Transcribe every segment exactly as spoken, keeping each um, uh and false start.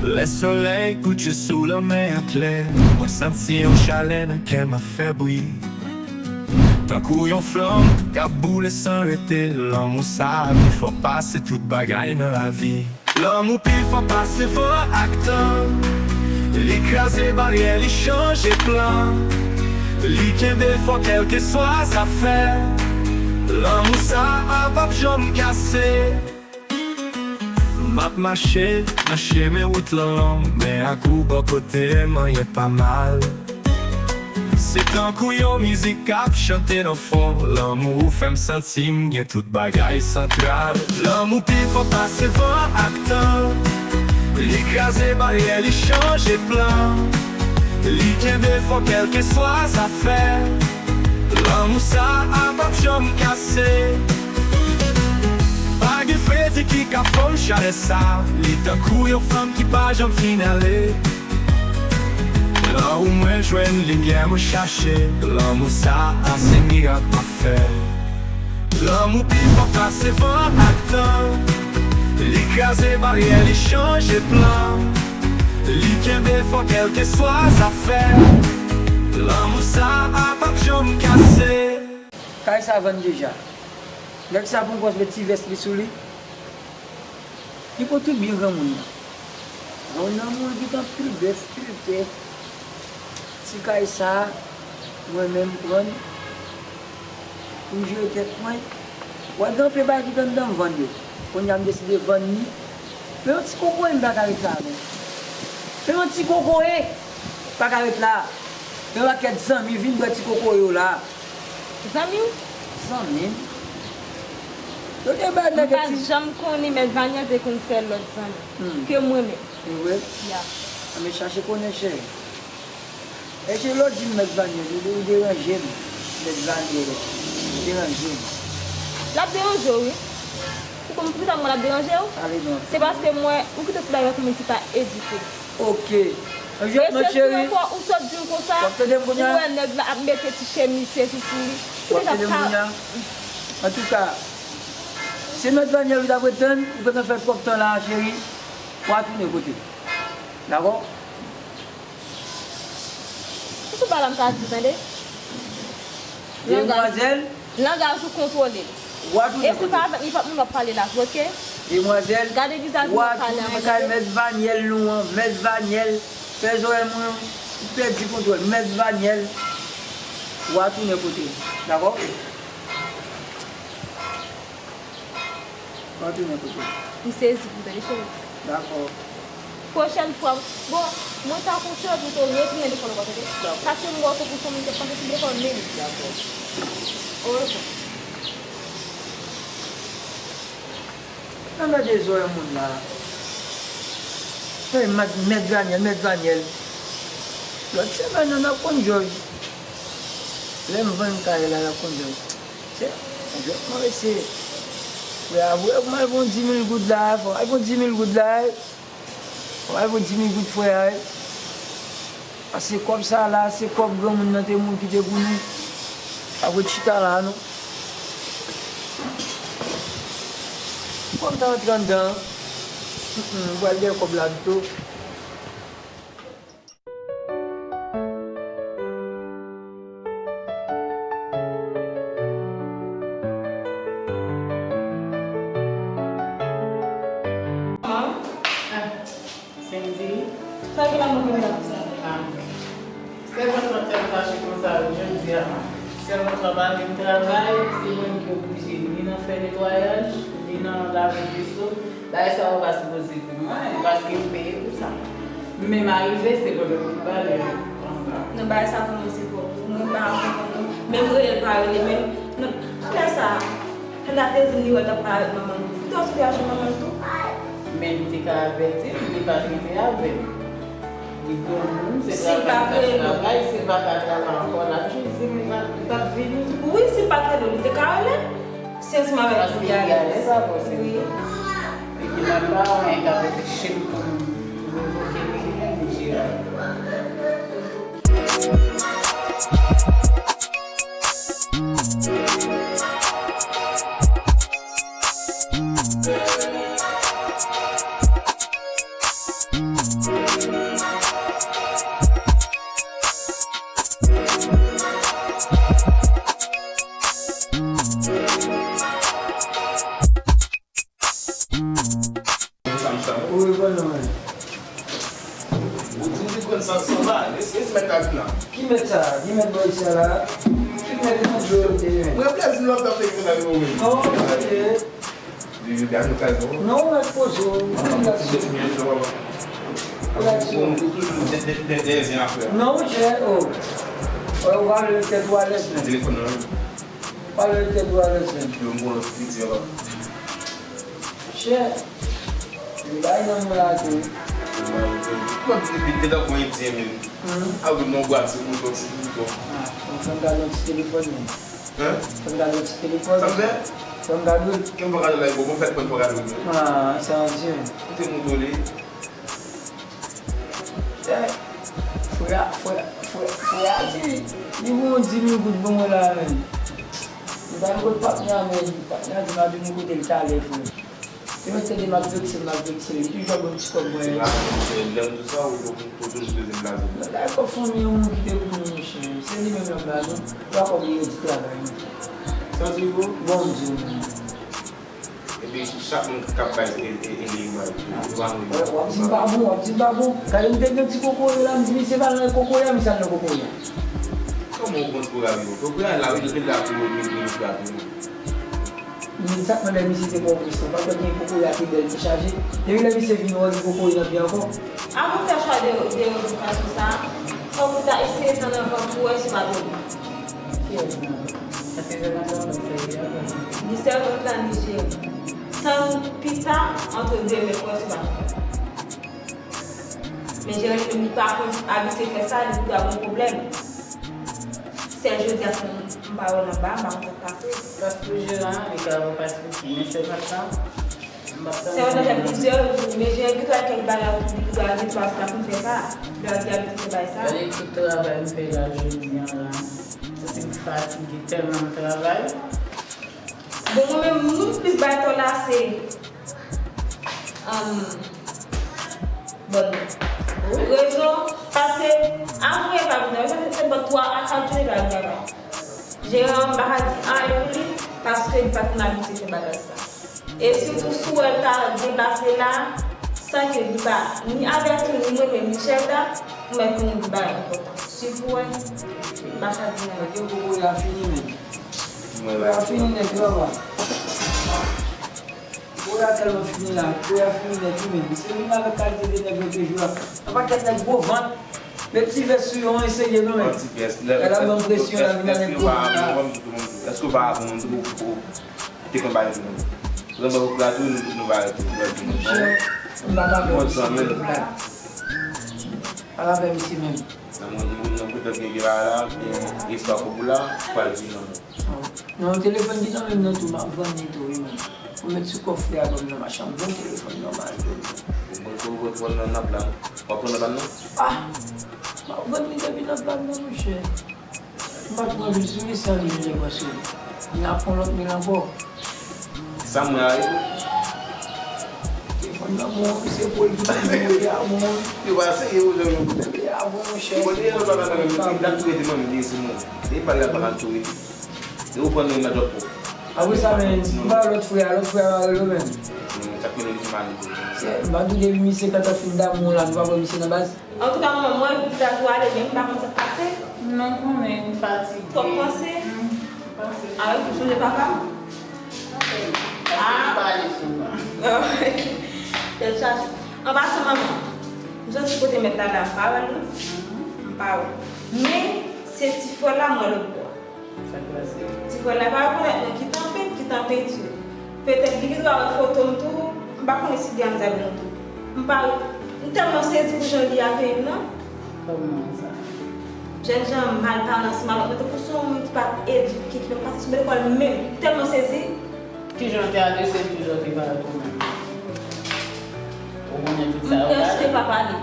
Lè solèy kouche sou lanmè a klè, mwen santi yon chalè nan kè m ap fè bri. Tankou yon flanm k ap boule san rete, lanmou sa a pi fò pase tout bagay nan lavi. Lanmou pi fò pase van ak tan. Li kraze baryè, li chanje plan. Li kenbe fò kèlkeswa zafè. Lanmou sa a p ap janm kase. M ap mache nan chemen wout lan long, men ak ou bò kote m, anyen pa mal. Se tankou yon mizik k ap chante nan fon. Lanmou ou fè m santi m gen tout bagay santral. Lanmou pi fò pase van ak tan. Li kraze baryè, li chanje plan. Li kenbe fò kèlkeswa zafè. Lanmou sa a p ap janm kase. Pa gen fredi ki ka fon chalè sa. Li tankou yon flanm ki pa janm fin ale. Lan ou mwen jwenn limyè mwen chache. Lanmou sa a se mirak m ap fè. Lanmou pi fò pase van ak tan. Li kraze baryè, li chanje plan. Li kenbe fò kèlkeswa zafè. Lanmou sa a p ap janm kase. Kay sa vann deja. Nèg sa pran pòz met ti vès li sou li. Li kontribye granmoun nan. Granmoun nan mouri kite anpil bèf, anpil tè. Ti kay sa, mwen menm pran l pou m jere tèt mwen. W a gen anpil bagay ki t anndan m vann yo. Kounye a m deside vann li. Men yon ti kokoye m pa ka ret la non. Men yon ti kokoye pa ka ret la. Yon pakèt zanmi vin bwè ti kokoye w la. Zanmi w? Zanmi m. Yo te bay nèg ti. Mwen pa janm konnen Mèt Vanyèl te konn fè lòt zanmi ke mwen menm. Se vre? Ya. Ann men chache konnen cheri. Èske lè w di m Mèt Vanyèl, ou, ou deranje m? Mèt Vanyèl, ou deranje m. L ap deranje w, wi. Ou konn poukisa m wè l ap deranje w? Pale non. Se paske m wè ou kite ti bagay la kòm moun ki pa edike. Ok. Mwen jwenn non cheri. Ou sot di m konsa, w ap tande m kounye a? Ou wè nèg la ap mete ti chemiz sesi sou li. W ap tande m kounye a? Antouka, se Mèt Vanyèl ou t ap ret tann, ou gentan fè twòp tan la a cheri. W a tounen kote. Dakò? Ou sou pale m ka di, tande? Demwazèl. Langaj ou kontwole l. W a tounen kote. E si w pa avèk li, pa moun w ap pale la, ok? Demwazèl. Gade vizaj mwen, pale avèk mwen. W a tounen kay Mèt Vanyèl nou an, Mèt Vanyèl. Fè zòrèy mwen, ou pèdi kontwòl. Mèt Vanyèl. W a tounen kote. Dakò? W a tounen kote. M sezi pou tande cheri. Dakò. Pwochèn fwa, bon, mwen ta konseye w pito retounen lekòl ankò, tande? Dakò. Paske m wè w tankou se yon moun ki ap panse sou lekòl menm. Dakò. Orevwa. Nan gade zòrèy moun la. Hey, Mèt, Mèt Vanyèl, Mèt Vanyèl. Lòt semèn nan, n ap konn jòj. Lè m vann kay la, n ap konn jòj. Se, jwèt mwen rese. Frè a voye pou m al pran dis mil goud la, fò m al pran dis mil goud la. Fò m al pran dis mil goud frè a. Paske kòb sa la, se kòb granmoun nan te mouri kite pou nou. Pa pou chita la, non. Kòb ta rantre anndan. Mm, mm, m pral dèyè kòb la pito. Cindy. Sa ki la mwen konn la konsa? Ah. Sèvant lan tèt fache konsa jodi a. Sèvant lan pa menm travay, se mwen ki oblije ni nan fè netwayaj, ni nan lave veso. Bagay sa yo pa sipoze pou mwen, paske m peye pou sa. M menm arive, se mwen menm ki pale anba. Non, bagay sa vrèman se pwòp. Mwen pa konprann non. Menm rele l pa rele, menm non, lè sa, Fanda te di m li wè l t ap pale avèk manman l tou. Poutèt ou te al jwenn manman l tou? Men li te ka avèti l, li pa t rete avè m. Li granmoun, se travay li t ap travay, si l pa ka travay ankò, l ap jis di m li pa, li p ap vini. Wi, si l pa t rele w, li te ka rele. Se ansanm avèk Julialès. Wi. Epi m ap ba w anyen k ap anpeche m pou m revoke li, li jere. Mèt la vin la. Ki mèt sa? Ki mèt bò isi a la? Ki mèt nan dlo yo te menm? Mwen plèzi lòt ap fè konsa yo menm. Non, ok. Yo, yo, yo, yo, yo. Non, ou mèt poze w. Ou mèt poze w. Ou mèt poze w. Ou toujou dè, dè, dè, dèyè zen afè. Non, monchè, oh. Wè, ou pa vle tèt ou alèz menm. Telefòn nan. Ou pa vle tèt ou alèz menm. Yo, m pran lòt piti anba. Chè, li bay nan men la tou. Mwen te, te, te tankou Endyen menm. Mhm. A wi, non, gwa, se mouton, se mouton. Ah, bon, fè m gade yon ti telefòn, men. Hein? Fè m gade yon ti telefòn. Sa m fè? Fè m gade. Mwen pa gade la, bon, mwen fè mwen pa gade. Ah, sa an di, men. Ou te mouton li. Eh, frè, frè, frè, frè a di, li voye yon dis mil goud ban mwen la, men. M t al kot patnè a, men patnè a di m ap vin kote l talè, frè. Li mèt tande m ap vekse, m ap vekse. Li toujou ap ban m ti kòb mwen. Se pa vre, lè m di sa, ou, ou, ou toujou bezwen blaze. Nan kay kòb fanmi an, moun kite pou nou, monchè. Se li menm l ap ba nou. Ou pa konn li redi travay, monchè. Sa di vre? Bon, m di w, men. Epi chak moun k ap bay, e, e, e, li bay. Ou pa moun. W ap di m pa bon, w ap di m pa bon. Gade, m te gen ti kokoye la, m di, "Misye pa nan kokoye a, misye al nan kokoye a." Kòman ou konn kokoye a, kokoye a la, wi, l la pou yo, li la pou yo. Men sa k mande misye te pran presyon. Pa kwè gen kokoye a te bèl, te chaje. Depi lè misye vini, w gen kokoye nan pye ankò. Avan w fè chwa de, de edikasyon sa a, fòk ou ta eseye tann anvan pou w wè si w ap byen. Kiyès nan? Paske se nan tann nan sèvi a, li sèvi nan Nijeri. Tann pita, antre demen, pou w wè si w ap byen. Men Jeremi menm, li pa konn abitye fè sa, li tou ap gen pwoblèm. Sèl jodi a, m pa wè l anba, m pa konn sa k pase. Pas pou Jeran, li ka repas pou ki, men sèvant lan, m p ap tann. Sèvant lan fè plizyè jou, men Jeran gen twa kèk bagay pou li, li dwe gen twa jou l ap konn fè sa. Li ap gen abitye fè bagay sa. Gade tout travay m fè la jodi a la. Santi m fatige tèlman m travay. Bon, mwen menm, moun plis bay tò la, se, um, Bon, rezon, paske avan e pa vin travay, sa fè, fè bò twa a kat jou e pa vin travay. Jeran an, m pa ka di anyen pou li, paske li pa t konn abitye fè bagay sa. E sitou si w wè l ta deplase la, san ke li pa ni avèti w, ni mwen menm, ni chèf la, ou mèt konnen li bagay enpòtan. Swiv pou wè, m pa ka di anyen. Kote kokoye a fini menm? Kokoye a fini nèt, papa. Kokoye a tèlman fini la, kokoye a fini nèt wi, men. Misye vin avèk kalite de nèg yo te jwe a. Yon pakèt nèg gwo vant. Met ti vès sou yo, eseye non, men. Yon ti vès. Lè l ap ban m presyon, l ap vin avèk gwo vant la. Èske w pa aprann ou, ou, ou te konn bay moun? Ou konn bay kokoye a tou, nou, nou pa rete, nou pa rete. Monchè, m pa ka fè misye menm. Pa ka fè misye menm. Nan moun, moun nan kote gen bagay la, gen istwa kòb ou la, pral vin nan. Non, telefòn ki nan men m nan tou, m ap vann li tou, wi, men. Ou met sou kòfre a ban m nan machann, bon telefòn nòmal tou. Bon, bon, bon, bon, nan, nan plan. W ap pran nan plan nan? Ah! M ap vann li depi nan plan nan, monchè. M pa t pran pil sou li, san li, li, paske m ap pran lòt mil ankò. Sa mwen a regle? Telefòn nan bon, se pou l ki toujou rele a bon. Yo pa serye, yo, yo, yo. Rele a bon, monchè. Bon, li rele pa nan menm, li ap tou rete mwen, li se mwen. Li pa la pa tou rete. Yo pran nou nan djòb pou. Apre sa, men, m pa lòt frè a, lòt frè a pa rele w menm. Chak minit li mal. Se, m pa tou depi misye kantan fin damou la, nou pa wè misye nan baz. Antouka, mwen, mwen, vit la tou ale, men m pa konn sa k pase. Non, konnen m fatige. Twòp panse? Mm, m panse. A, ou sonje papa m? Ok. Ah. M pale souvan. Tèt chaje. An pasan, manman, m soti kote mèt la la, m pa wè l, non. M pa wè. Men, se ti frè la, m wè lòt bò a. Sa k pase? Ti frè la pa rekonèt mwen, ki t an pent, ki t an penti. Petèt li gen dwa wè foto m tou, m pa konnen si li anvizaje nou tou. M pa, m tèlman sezi pou jan li akeyi m nan. Kòman sa? Jènjan, malpalan, se malonèt, tankou se yon moun ki pa t edike, ki menm pa t sot lekòl menm. M tèlman sezi. Kijan w te adrese l, kijan w te parèt ou menm? Ou konnen tout sa yo pase. M prèske pa pale.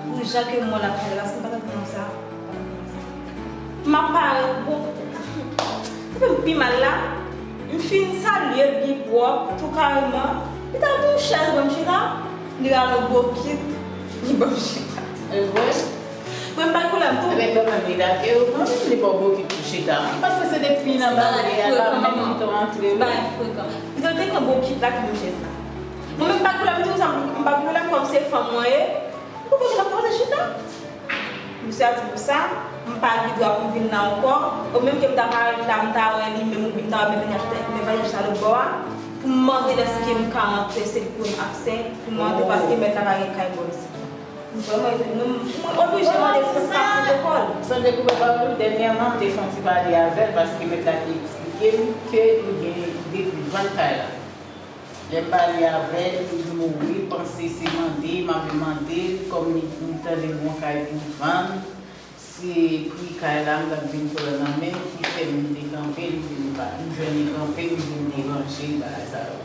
Pou jan ke m wè l ap pale, paske m pa t atann sa. M ap parèt, bon, sa fè m pi mal la. M fin salye l byen pwòp, tou kareman. Li ta di yon chèz ban m chita, li rale yon bokit, li ban m chita. E vre? Mwen m pa gen pwoblèm tou. Ebyen kanmenm, li lage yo kanmenm, li ba w bokit pou chita. Paske se depi nan bagay la, menm li te antre, wi. Bagay frekan. Li te gen bokit la ki nan chèz la. Mwen menm m pa gen pwoblèm tou, sa, m pa gen pwoblèm kòm se fanm mwen ye. Ou konn sa k pase chita? M Misye a di pou sa, m pa gen dwa pou m vin la ankò, ou menm ke m ta parèt la, m ta wè li menm, oubyen m ta wè Mèt Vanyach la lòt bò a, pou m mande l èske m ka rantre, se li pou m aksè, pou m rantre, paske mèt la pa gen kay bò isit. Vrèman, nou, mwen oblije mande l si m ka pase lekòl. San dekouvè pa ou, dènyèman, m te fè yon ti pale avè l, paske mèt la te eksplike m ke li gen ide pou l vann kay la. Lè m pale avè l, li di m, wi, panse se mande, m ap mande l, kòm li, li tande l gon kay pou vann, se pri kay la m t ap vin pran nan men l ki fè m te kanpe, li di m pa, m jwenn li kanpe, m vin deranje l, bagay sa yo.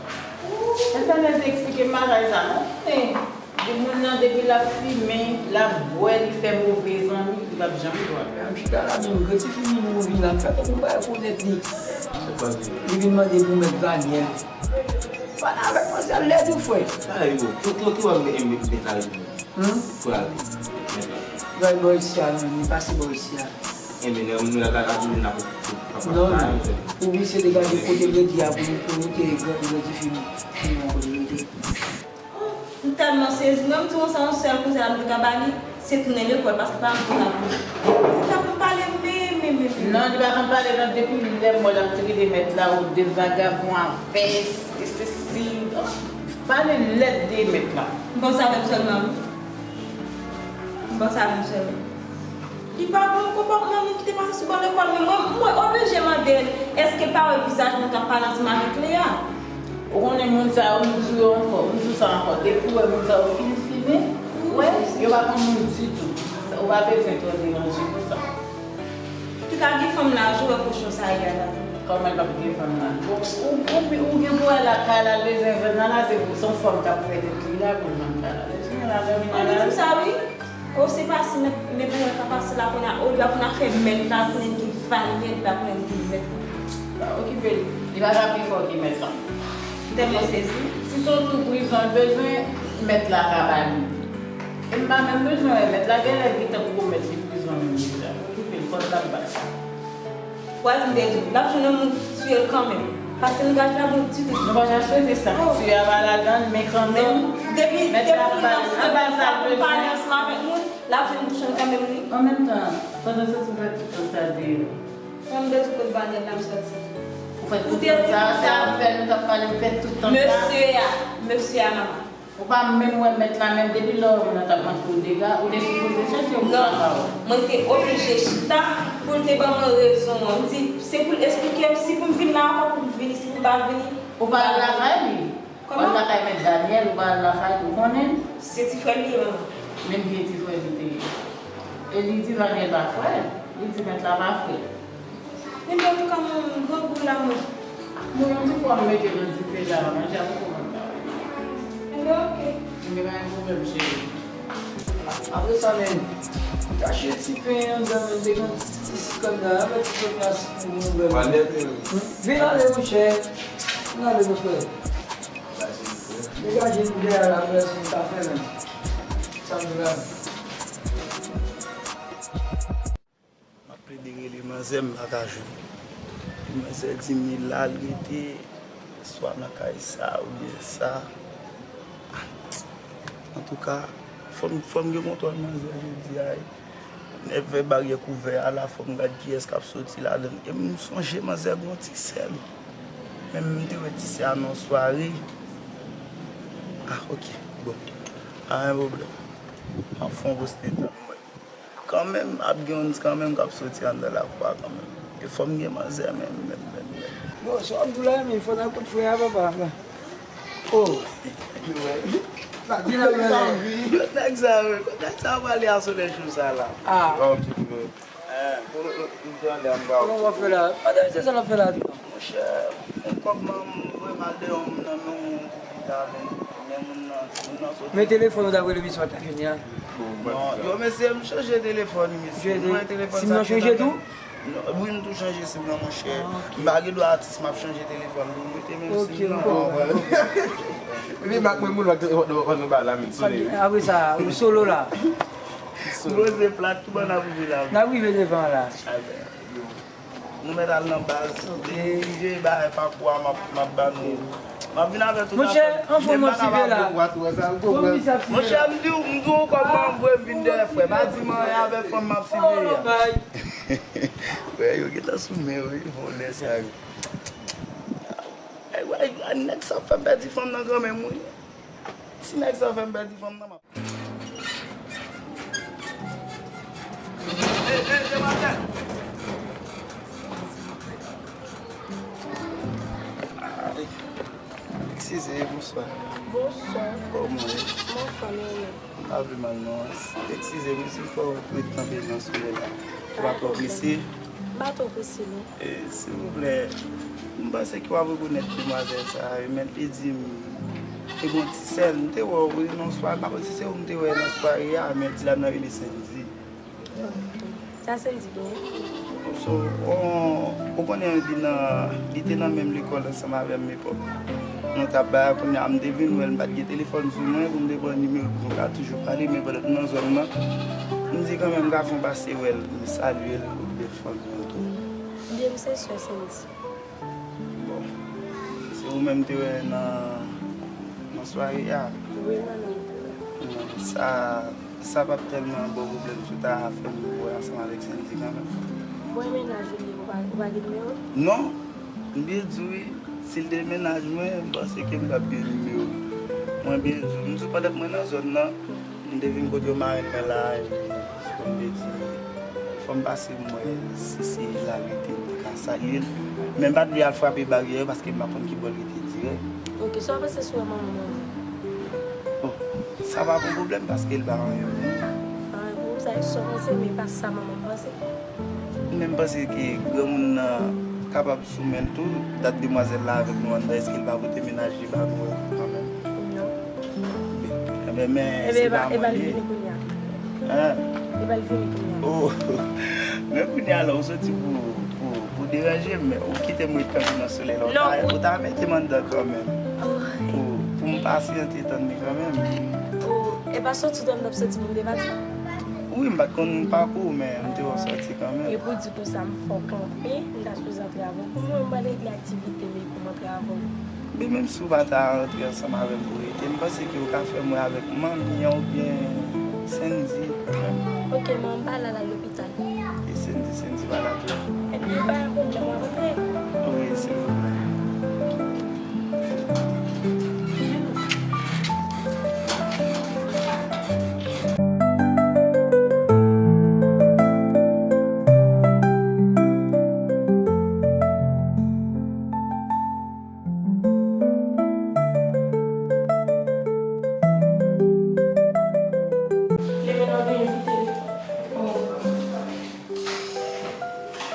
Entènèt te eksplike m bagay sa, non, men di moun nan depi l ap fimen, l ap bwè, li fè move zanmi, li p ap janm dwat. M chita la, menm grantifi m, li vin la, m fè tankou m pa rekonèt li. Li vin mande pou mèt Vanyè. Pale avèk manzè lèd ou frè. Sa e bon. Ki, ki, ki w ap met, met, met la ri? Hmm? Pou ale. Met la. Bay bò isi a, non, li pase bò isi a. Enben, lè moun la ka, ka vin la pou, pou, pou, pou, non, non. Ou misye degaje kote l rete a pou nou, pou nou te gran, gran ti fi nou. Pou nou kote l rete. M tèlman sezi, mwen m di w sa yon sèl konsèy la m te ka ba li, se tounen lekòl, paske pa antre nan boul. Se sa pou m pale, men, men, men, men. Non, li pa konn pale, non, depi lè m wè l ap trete mèt la, ou de vagabon a vès, e sesi. Oh, pale lèd de mèt la. M panse avè m sèlman, wi. M panse avè m sèlman. Li pa bon konpòtman li ki te pase sou ban lekòl, men mwen, mwen oblije mande l, èske l pa wè vizaj moun k ap pale ansanm avèk li a? Ou konnen moun sa yo, m di w ankò, m di w sa ankò, depi w wè moun sa yo fin fimen, ou wè, yo pa konn moun ditou. Ou pa bezwen twò deranje pou sa. Antouka, gen fanm la, jan w wè kochon sa ye a la. Kòman l p ap gen fanm la? Ou, ou, ou, ou gen pou wè lakay la, l bezwen vann la, la, se pou, se yon fanm k ap fè tèt li la pou l vann kay la. Li fin la, dòmi la. Mwen di w sa, wi. O, se pa si mèt, mèt mwen ka pase la kounye a, olye pou n a fè mèt la konnen ki vanyè, li pa konnen ki mèt. Pa okipe l. Li pa ka pi fò ke mèt lan. M tèlman sezi. Si se yon tou prizon l bezwen, mèt la ka ba li. E m pa menm bezwen wè mèt la, genlè li tankou mèt li prizon menm deja. Okipe l, pòt la l bay. Ou a di m te di w, l ap jwenn yon moun ki tiye l kanmenm. Paske langaj la bon ditou. Nou pa janm swete sa. Oh. Tiye a pa ladan l, men kanmenm. Depi, depi pou l nan fè sa, pou l pale ansanm avèk moun, l ap jwenn bouch l kanmenm, wi. An menm tan, pandan se ou fè tout tan sa deyò. Mwen, m bezwen kote Vanyè la, m sòti. Ou fè tout tan sa, sa ap fè nou t ap pale, ou fè tout tan sa. Mesye a, mesye a, manman. Ou pa menm wè mèt la, menm depi lè w wè moun nan t ap montre w dega, ou te sipoze chanje w pou papa w. Non, mwen te oblije chita pou l te ban mwen rezon an. M di, se pou l eksplike m, si pou m vin la ankò, pou m vini, si pou m pa vini. Ou pa al lakay li? Kòman? Ou al lakay mèt Daniel, ou pa al lakay li, ou konnen? Se ti frè l li ye, manman. Menm vye ti frè li te ye. E li di Daniel pa frè l, li di mèt la pa frè l. Ebyen, antouka, mwen, grangou la, mwen. Mwen, yon ti pwa m mete nan dife la, manje a poko mwen pa wè. Ebyen, oke. Ebyen, pa gen pwoblèm, cheri. Apre sa, men, kache ti pen an, dan men, te gen ti sikann la, avè ti pen la, si pou mwen, bèl. Wale, bèl. Vin ale, monchè. Vin ale, monchè. Degaje nou dèyè la, frè, si nou ta fè, men. Sa nou la. M ap plede rele manzè, m pa ka jwenn li. Manzè di m li la l rete, swa nan kay sa oubyen sa. Antouka, fò m, fò m gen kontwòl manzè jodi a, wi. Lè fè baryè kouvè a la, fò m gad kiyès k ap soti ladan l. E m sonje manzè gon ti sè l. Men m te wè ti sè a nan sware. Ah, oke, bon. Pa gen pwoblèm. M ap fè yon poste tan m wè. Kanmenm, ap gen youn kanmenm k ap soti anndan lakou a kanmenm. E fò m gen manzè menm, menm, menm, menm. Bon, sa w ap di w la, men fò n al kot frè a, papa. Oh. Nèg sa, wi. Kot nèg sa pale a solèy cho sa la? Ah. Bon, m te di, eh, m te anlè anba. Kòman w ap fè la? Pandan se sa l ap fè la tou. Monchè, yon kòb m voye m al deyò, m nan men yon ti fi ta avè m, men moun nan, moun nan sot. Men telefòn ou t ap rele misye pa t ka jwenn li a? Non, yo, mesye, m chanje telefòn, mesye. Mwen, telefòn sa. Sim nan chanje tou? Non, wi, m tou chanje sim nan, monchè. Ah, ok. M pa gen dwa atis, m ap chanje telefòn pou m rete menm sim nan. Ok, m konprann. Epi, bak mwen, moun nan, nou ba la, men. Apre sa, ou solo la. M poze plat, tou ban n ap rive la. N ap rive devan la. Amen. Nou mèt al nan baz. Depi m jere bagay pakou a, m ap, m ap ba nou. M ap vin avè tout afè. Monchè, anfòm w ap sive la. Monchè, m di w, m di w ankò, mwen, mwen vin dèyè frè. Pa di m anyen avèk fanm m ap sive a. Frè, yo gentan sou men, wi, vòlè sa yo. Ay, ay, ay, nèg sa fè m pèdi fanm nan kanmenm, wi. Si nèg sa fè m pèdi fanm nan, m ap. Hey, hey, demwazèl! Ay, eskize, bonswa. Bonswa. Kòman w ye? Mwen anfòm, e ou menm? M pa pi mal, non. Eskize m, si m fè w ret kanpe nan solèy la. Ou pa twò prese? M pa twò prese, non. E, silvouplè, m panse ke w ap rekonèt demwazèl sa a, wi, men li di m, li gen yon ti sè l, m te wè w, wi, nan sware, m pa konn si se ou m te wè nan sware a, men li di l ap nan rele Sendy. Sa Sendy genyen? So, on, ou konnen li nan, li te nan menm lekòl ansanm avè m epòk. Nou t ap bay, kounye a, m te vin wè l, m pa t gen telefòn sou mwen, pou m te pran nimewo l, pou nou ka toujou pale, men pandan m nan zòn nan, m di kanmenm, m ka fè yon pase wè l, m salye l, ou bèl fanmi an tou. Byen, m se sè Sendy. Bon, se ou menm te wè nan, nan sware a? Wi, mwen menm te wè. Sa, sa p ap tèlman ba w pwoblèm si w ta fè m wè ansanm avèk Sendy kanmenm. Bon, e mennaj ou li, ou pa, ou pa gen nimewo l? Non, m byen di w wi, si l te mennaj mwen, m panse ke m t ap gen nimewo l. Mwen byen di w, m di w pandan k mwen nan zòn nan, m te vin kote yon marenn mwen la, epi, kòm m te di, fò m pase m wè si se la l rete, m te ka salye l. Men m pa t vle al frape baryè yo, paske m pa konn ki bò l rete dirèk. Ok, sa w panse sou manman w? Bon, sa pa gon pwoblèm, paske l pa anyen pou mwen. Pa anyen pou ou, sa e sa w panse, men pa sa manman w panse. Mwen menm panse ke granmoun nan kapab sou men l tou, dat demwazèl la avèk nou anndan, èske l pa pote mennaj li ba nou kanmenm? Non. Ebyen, men se pa mwen li ye. Ebyen, e pa l vini kounye a. Hein? E pa l vini kounye a. Oh, men kounye a la, ou soti pou, pou, pou deranje m, men ou kite m ret kanpe nan solèy la. Ou ta, ou ta mete m anndan kanmenm. Oh. Pou, pou m pasyante tann li kanmenm. Oh, e pa soti dòm n ap soti pou m te pati? Wi, m pa t konn pakou w, men m te wè w soti kanmenm. E pou di konsa, m fè w kanpe, m ta sipoze antre avè w. Pou mwen, m pral regle aktivite m epi m antre avè w. Men menm si w pa ta antre ansanm avè m pou rete, m panse ke w ka fè m wè avèk manmi an oubyen Sendy kanmenm. Ok, men m pa la, l al lopital. E Sendy, Sendy pa la tou? Ebyen, pa gen pwoblèm, w ap antre? Wi, silvouplè.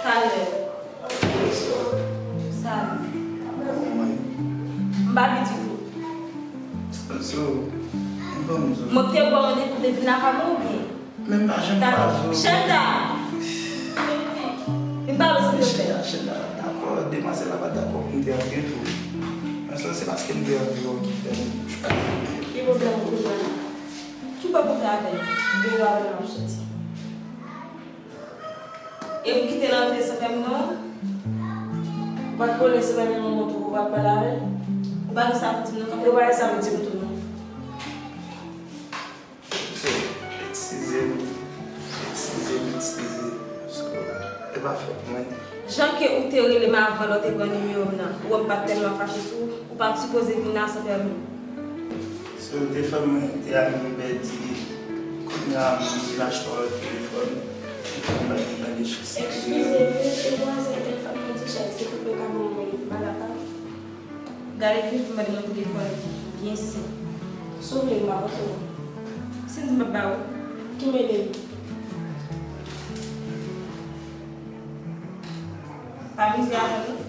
Talè. Salut. M pa byen ditou. So, so, m pa byen ditou. Mwen te ba w randevou pou te vin avè mwen oubyen? Men m pa janm pa zo. Chèlda! Vin pale, silvouplè. Chèlda, Chèlda, dakò, demwazèl la pa t dakò pou m te antre tou. Men sa, se paske m te anvi wè w ki fè m. Ki pwoblèm ou kounye a? Ki bò pou travay? Deyo a menm ap soti. E pou kite l antre san fè m non? Ou pa t konnen se menm moman tou pou w pa t pale avè l? Ou pa gen sa pou di m non, kanpe. Ou pa gen sa pou di m tou non. So, eskize m, eskize m, eskize m. So, e pa fòt mwen. Jan ke ou te rele m avan lè w te pran nimewo m nan, ou wè m pa t tèlman fache sou ou, ou pa t sipoze vin la san pèmi m. So, te fè mwen te arive pèdi, kounye a m vin achte yon lòt telefòn, telefòn nan gen tande chans. Eskize m, wi, demwazèl, telefòn mwen di chaj, se koupe ka ban mwen, li pa la pa. Gade ki fi mande mwen telefòn byen senp. Si w vle, m a pote w. Si m di m ap ba ou. Ki mele m? Pa mize avè m non.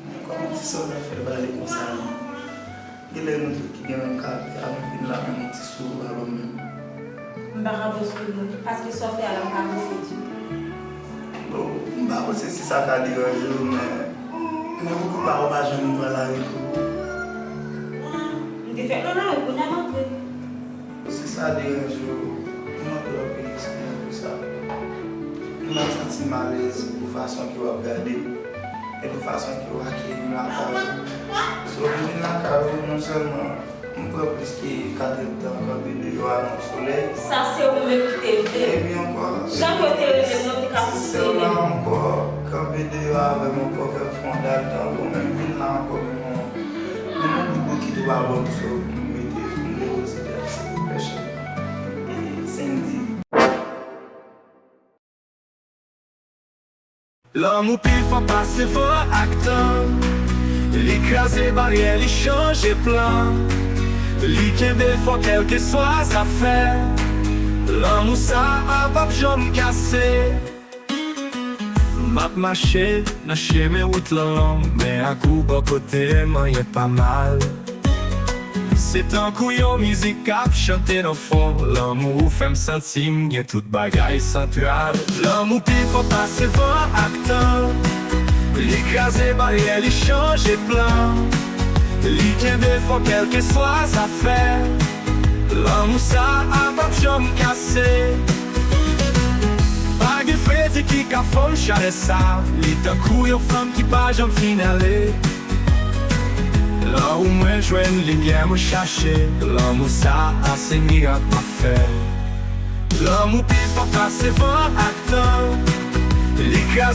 Men kòman ti sè w ta fè bale konsa non? Genlè nou tout ki gen menm karaktè a, nou vin la menm yon ti sou avan menm. M pa ka bon sou nou, paske sa w fè a la m pa avanse ditou. Bon, m pa panse si sa ka deranje w, men, men poukisa w pa janm pran lari tou? M te fèk nan lari, kounye a m antre. Si sa deranje w, m mande w anpil eskize pou sa. M pa santi m alèz pou fason ke w ap gade m e pou fason ke w akeyi m lakay ou. So, m vin lakay ou, non sèlman m pran plis ke kat èdtan kanpe deyò a nan solèy. Sa se ou menm ki te vle. Epi ankò, jan ke w te rele m nan, m te ka pouse w la ankò, kanpe deyò avè m ankò, fè fondal tankou menm vin la ankò, men yon, men yon bout bokit ou pa ban m, so, m mete, m depoze tèt, silvouplè, cheri. E, Cindy. Lanmou pi fò pase van ak tan. Li kraze baryè, li chanje plan. Li kenbe fò kèlkeswa zafè. Lanmou sa a p ap janm kase. M ap mache nan chemen, wout lan long, men ak ou bò kote m, anyen pa mal. Se tankou yon mizik k ap chante nan fon. Lanmou ou fè m santi m gen tout bagay santral. Lanmou pi fò pase van ak tan. Li kraze baryè, li chanje plan. Li kenbe fò kèlkeswa zafè. Lanmou sa a p ap janm kase. Pa gen fredi ki ka fonn chalè sa. Li tankou yon flanm ki pa janm fin ale. Lè ou mwen jwenn limyè mwen chache, lanmou sa a se mirak m ap fè. Lanmou pi fò pase van ak tan. Li kraze